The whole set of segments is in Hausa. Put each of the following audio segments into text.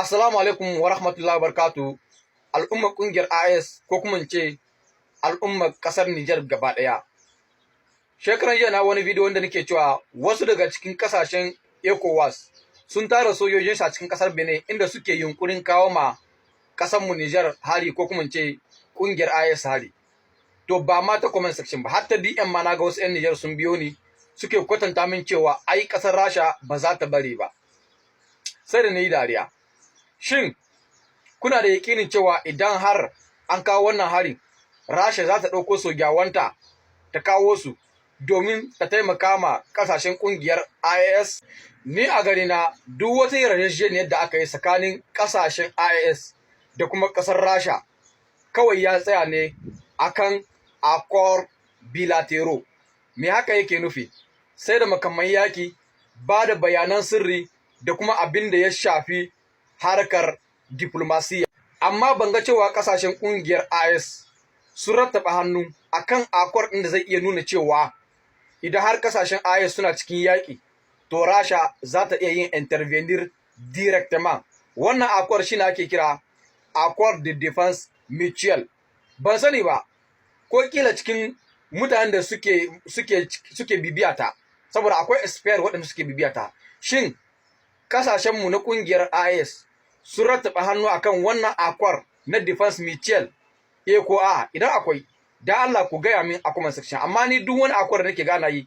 Assalamu alaikum wa rahmatullahi wa barakatuh. Al'ummar kungiyar AES, ko kuma in ce al'ummar kasar Nijar gaba ɗaya. Shekaran jiya na wani bidiyo wanda nake cewa wasu daga cikin kasashen ECOWAS sun tara sojojin a cikin kasar Benin, inda suke yunkurin kawo ma kasar mu Nijar hari, ko kuma in ce kungiyar AES hari. To, ba ma ta comment section ba, har ta DM ma na ga wasu 'yan Nijar sun biyo ni, suke kwatanta min cewa ai kasar Rasha ba za ta bari ba. Sai da na yi dariya. Shin kuna da yakinin cewa idan har an kawo wannan harin, Rasha za ta ɗauko sojawanta ta kawo su domin ta taimaka ma ƙasashen ƙungiyar IAS? Ni a ganina, duk wata yarjejeniyar da aka yi tsakanin ƙasashen IAS da kuma ƙasar Rasha kawai ya tsaya ne akan accord bilateral. Me haka yake nufi? Sai da makamman yaki, ba da bayanan sirri, da kuma abin da ya shafi harkar diplomasiya. Amma ban ga cewa kasashen kungiyar IS sun rattaba hannu akan accord ɗin da zai iya nuna cewa idan har kasashen IS suna cikin yaƙi, to Rasha za ta iya yin intervenir directement. Wannan accord shine ake kira accord de défense mutuelle. Ban sani ba ko kila cikin mutanen da suke bibiya ta, saboda akwai expert waɗanda suke bibiya ta. Shin kasashenmu na kungiyar IS sun rattaba hannu akan wannan accord na défense mutuelle, eh ko a? Idan akwai, dan Allah ku gaya min a comment section. Amma ni duk wani accord da nake gana yi,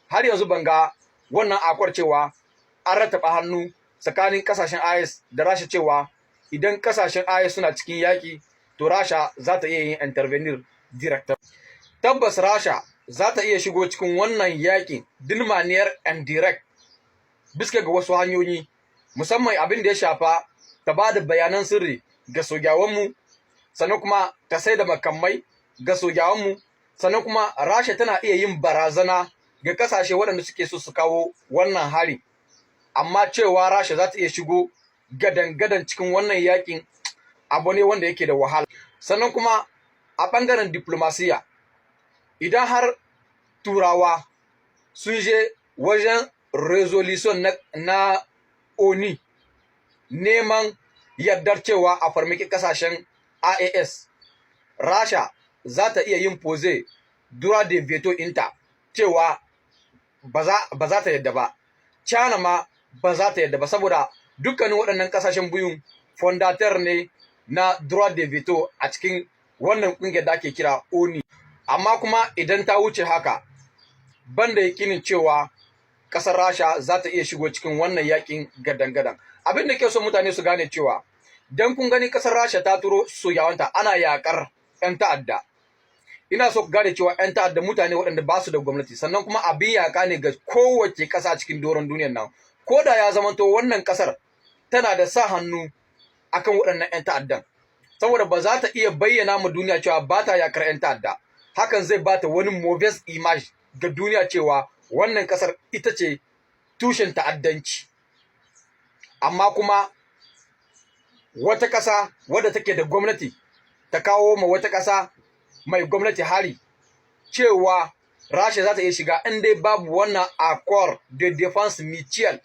har yanzu ban ga wannan accord cewa an rattaba hannu tsakanin kasashen IS da Rasha, cewa idan kasashen IS suna cikin yaki, to Rasha za ta iya yin intervenir direct. Tabbas Rasha za ta iya shigo cikin wannan yakin d'une manière indirecte, bisa ga wasu hanyoyi, musamman abin da ya shafa ta ba da bayanan sirri ga sojawanmu, sannan kuma ta sai da makamai ga sojawanmu. Sannan kuma Rasha tana iya yin barazana ga kasashe waɗanda suke so su kawo wannan hari. Amma cewa Rasha za ta iya shigo gadan-gadan cikin wannan yakin, abu ne wanda yake da wahala. Sannan kuma a ɓangaren diplomasiya, idan har Turawa sun je wajen resolution na ONU neman yardar cewa a farmaki kasashen IAS, Rasha za ta iya yin poser droit de veto inta cewa ba za ta yadda ba. China ma ba za ta yadda ba, saboda dukkanin waɗannan kasashen biyun fondateur ne na droit de veto a cikin wannan ƙungiyar da ake kira ONU. Amma kuma idan ta wuce haka, banda yakinin cewa ƙasar Rasha za ta iya shigo cikin wannan yakin gadan-gadan. Abin da ke so mutane su gane cewa dan kun gani ƙasar Rasha ta turo sojawanta ana yakar 'yan ta'adda, ina so ku gane cewa 'yan ta'adda mutane waɗanda ba su da gwamnati, sannan kuma abin yaka ne ga kowace ƙasa cikin doron duniyar nan, ko da ya zamanto wannan ƙasar tana da sa hannu akan waɗannan 'yan ta'addan, saboda ba za ta iya bayyana ma duniya cewa ba ta yakar 'yan ta'adda. Hakan zai ba ta wani mauvaise image ga duniya cewa wannan ƙasar ita ce tushen ta'addanci. Amma kuma wata ƙasa wadda take da gwamnati ta kawo ma wata ƙasa mai gwamnati hari, cewa Rasha za ta iya shiga in dai babu wannan accord de défense mutuelle,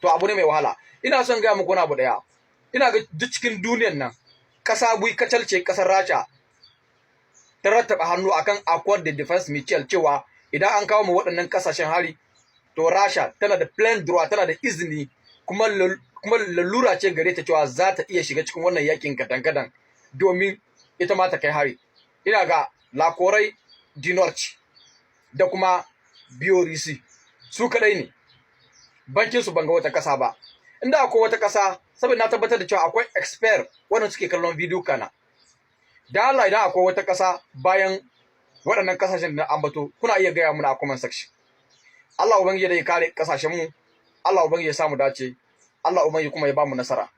to abu ne mai wahala. Ina son gaya muku wani abu daya. Ina ga duk cikin duniyan nan, ƙasa bui kacal ce ƙasar Rasha ta rattaba hannu akan accord de défense mutuelle, cewa idan an kawo mu waɗannan ƙasashen hari, to Rasha tana da plein droit, tana da izini, kuma lalura ce gare ta cewa za ta iya shiga cikin wannan yakin gadan-gadan domin ita ma ta kai hari. Ina ga la Corée du Nord da kuma Biélorussie, su kadai ne. Bankin su ban ga wata kasa ba. Inda akwai wata kasa, saboda na tabbatar da cewa akwai expert wanda suke kallon bidiyo kana da Allah, idan akwai wata kasa bayan waɗannan kasashen da na ambato, kuna iya gaya muna a comment section. Allah Ubangiji da ya kare kasashen mu, Allah Ubangiji ya samu dace, Allah Ubangiji kuma ya ba mu nasara.